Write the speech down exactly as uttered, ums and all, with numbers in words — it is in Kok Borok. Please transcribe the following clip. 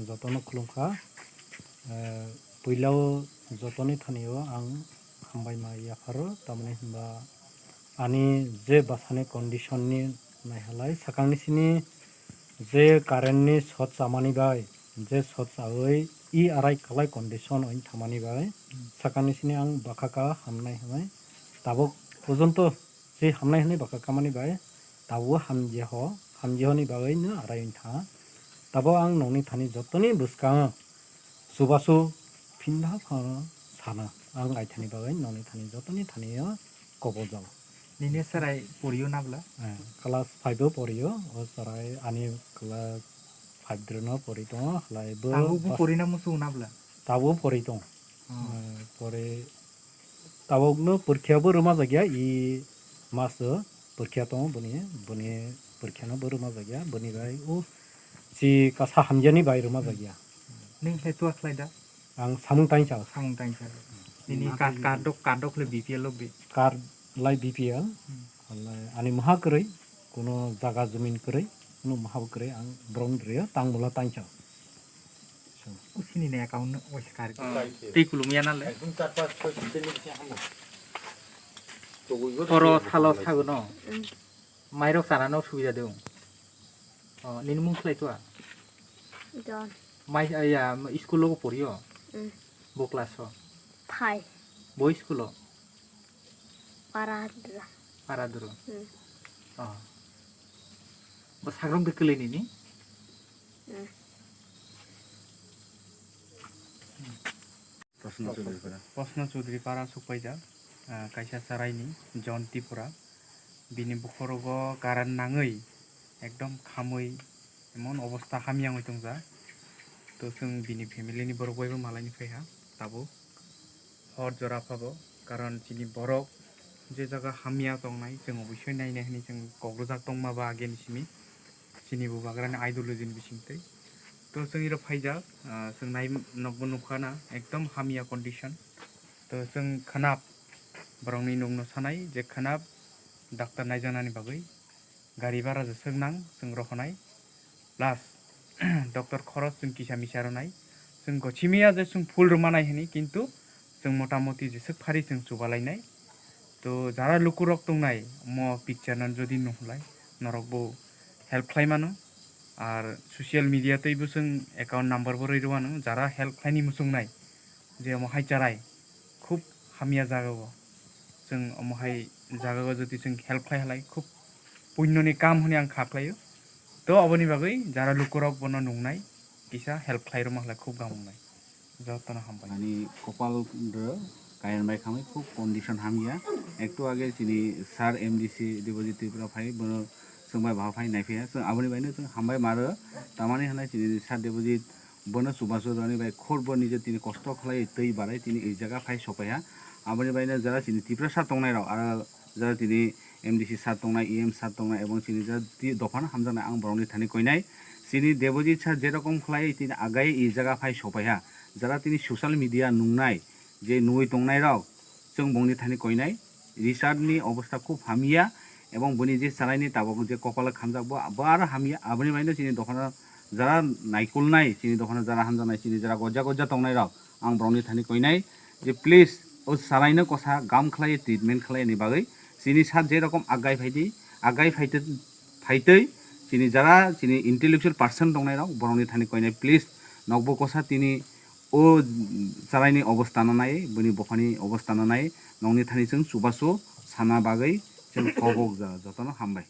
Jotono khulumkha. Eh, puilao jotoni thanio ang hambai ma yapharo, tamni hinba ani je bwsani condition ni naihalai, sakangni sini je current ni short chamani bai, je short chawi i arai kalai condition oin thamani bai, sakangni sini ang bwkha ka hamnai hinwi tabuk pojonto je hamnai hinwi bwkha kamani bai tabuk hamjeho, hamjehoni bagwi no arai wngkha. Tabuk ang nokni thani jotoni bwskango chubachu phinda phano sana ang aithani bagwi nokni thani jotoni thani o kobojao. Nini chwrai porio na bwla? Eh, class five o porio, o chwrai ani class five drwno pori tongo, halai bo Tabuk bo bas-, pori na muchung na bwla? Tabuk pori tong. Oh. Eh, pori Tabukno porikhabo rwma jakya, i maso porikha tongo boni, boni porikhano bo rwma jakya, boni bai o si kasa hamyani bai rwma jakya. Nini khlai tua khlai da? Ang samung tainsa. Samung tainsa. Nini card, card dok, card dok le B P L lok di. Card lai B P L. Hmm. Ani maha kwrwi, kuno jaga jumin kwrwi, kuno maha bo kwrwi, ang borok ni rwio tang mula tainsa. Usini ne account no waisa kari. Ah. Tei kulum ya na le. Ekdom char pas soi sitini se hamo. Togoi go. Toro salo sago no. Mm. Mairok chana no subida de. Oh, nini mung khlai tua? John. Mai, ah, ya, school logo porio? Mm. Bo class o? Five. Bo school o? Paradra. Paradro. Mm. Oh. Bo sagrong de kwlai nini? Mm. Prosno Chaudhary Para. Prosno Chaudhary Para sukpaijak, ah, kaisa chwraini John Tripura. Bini bokhorogo current nangwi ekdom khamwi emon obostha hamya wngwi tongjak. To chwng bini family ni borok bai bo malaini phaiha tabuk hor jora phabo, karon chini borok je jaga hamya tongnai chwng oboisoi nainai hwnwi chwng kok rwjak tongma ba ageni simi. Chini bubagrani ideology ni bisingtwi. To chwng iro phaijak, ah, chwng nai nokbo nukha na ekdom hamya condition. To chwng khwnap borokni nukno sanai je khwnap doctor naijaknani bagwi gari bara jeswk nang chwng rohonai. Plus doctor khoros chwng kisa misa rwnai. Chwng gochimiya je chwng full rwmanai hwnwi, kintu chwng motamoti jeswk phari chwng chubalainai. To jara lukurok tongnai, omo picture no jodi nuhulai, norok bo help khlai mano. Ar social media tei bo chwng account number bo rwi rwano, jara help khlaini muchungnai, je omo hai charai khub hamya jaga o. Chwng omo hai jaga o jodi chwng help khlai halai, khub puinno ni kam hwnwi ang kha khlaio. To aboni bagwi jara lukurok bono nungnai, kisa help khlai rwma halai khub gaham wngnai. Jotono hambai. Ani kopal rw kayan bai khamwi khub condition hamya. Ektu age chini sir M D C Debojit Tripura phai bono chwng bai baha phai naiphaiya. Chwng aboni baino chwng hambai ma rw. Tamani hwnai chini sir Debojit bono chubachu rwni bai khorbo nije tini kosto khlai twi barai tini ei jaga phai sopaiha. Aboni baino jara chini Tiprasa tongnai rok aro jara tini M D C sir tongnai, E M sir tongnai ebong chini jara ti dophano hamjaknai ang borokni thani koinai. Chini Debojit sir jerokom khlai tini agai ei jaga phai sopaiha. Jara tini social media nungnai, je nugwi tongnai rok, chwng bongni thani koinai. Richard ni obostha khub hamya, ebong bini je chwraini tabuk je kopalo khamjak bo, bo aro hamya. Aboni baino chini dophano jara naikolnai, chini dophano jara hamjaknai, chini jara gojja gojja tongnai rok, ang borokni thani koinai je please o chwraino kosa gam khlai treatment khlai ni bagwi chini sir jerokom agai phaidi, agai phaitwi, phaitwi chini jara chini intellectual person tongnai rok borokni thani koinai please nokbo kosa tini o chwraini obostha no nai, bini bophani obostha no nai, nokni thani chwng chubachu sana bagwi chwng kobok ja, jotono hambai.